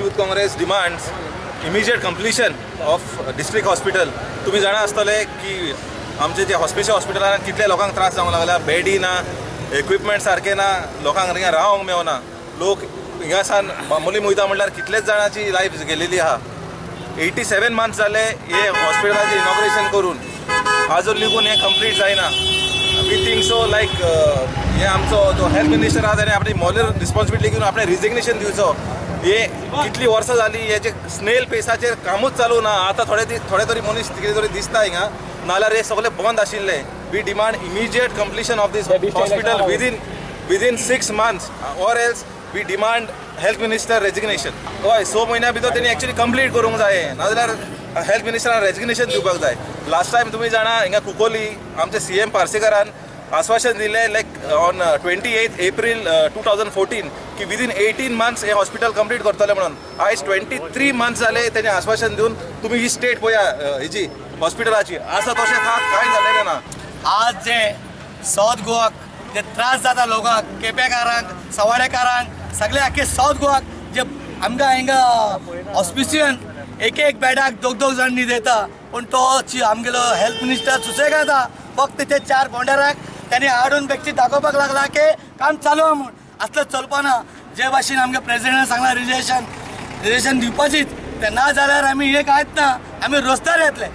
Youth Congress demands immediate completion of district hospital. तुमी जाणा आसतले की आमचे जे हॉस्पिशल हॉस्पिटलान कितले लोकांक त्रास जावंक लागला. बेडी ना, इक्विपमेंट सारके ना, लोकांक हिंगा रावंक मेवना. लोक हिंगा सान बांबोलीम वयता म्हणल्यार कितलेच जाणांची लायफ गेलेली आहा. 87 मंथ्स जाले हे हॉस्पिटलाचे इनॉग्रेशन करून, आजून लेगून हें कंप्लीट जायना. We think so लायक हे आमचो जो हेल्थ मिनिस्टर आहा ताणें आपली मॉरल रिस्पॉन्सिबिलिटी घेवन आपणें रिजिग्नेशन दिवचो. हे कितली वर्सां जाली हेजे स्नेल पेसाचेर कामूच चालू ना. आतां थोडे थोडे तरी मनीस कितें तरी दिसता हिंगा, नाल्यार हे सगळे बंद आशिल्ले. We demand immediate completion of this hospital within 6 months or else we demand health minister resignation. हय, 6 म्हयन्या भितर तेणी एक्चुअली कंप्लीट करूंक जाय, नाजाल्यार हेल्थ मिनिस्टरान रेजिग्नेशन दिवपाक जाय. लास्ट टायम तुमी जाणा हिंगा कुकोली आमचे सीएम पार्सेकारान आश्वासन दिलें लायक ऑन 28 April 2014 की विदीन 18 मंथ्स हे हॉस्पिटल कंप्लीट करतले म्हणून. आयज 23 मंथ्स जाले तेणें आश्वासन दिवन. तुमी ही स्टेट पळया हेजी हॉस्पिटलाची आसा तशें कांय जालेलें ना. आज जे सावथ गोवाक जे त्रास जाता लोकांक, केपेकारांक, सवाडेकारांक, सगळे आख्खे सावथ गोवाक जे आमकां हिंगा हॉस्पिशियन एक एक बेडाक दोग दोग जाण न्हिदयता, पूण तो आमगेलो हेल्थ मिनिस्टर सुसेग आसा. फक्त ते 4 बोंडेराक त्यांनी हाडून बेगची दाखोवपाक लागला की काम चालू आहा म्हूण. असलें चलपाना. जे भाशेन आमगे प्रेजिडेंटान सांगलां रिजर्वेशन दिवपाचीच, ते ना जाल्यार आमी हे कांयच ना, आमी रस्त्यार येतले.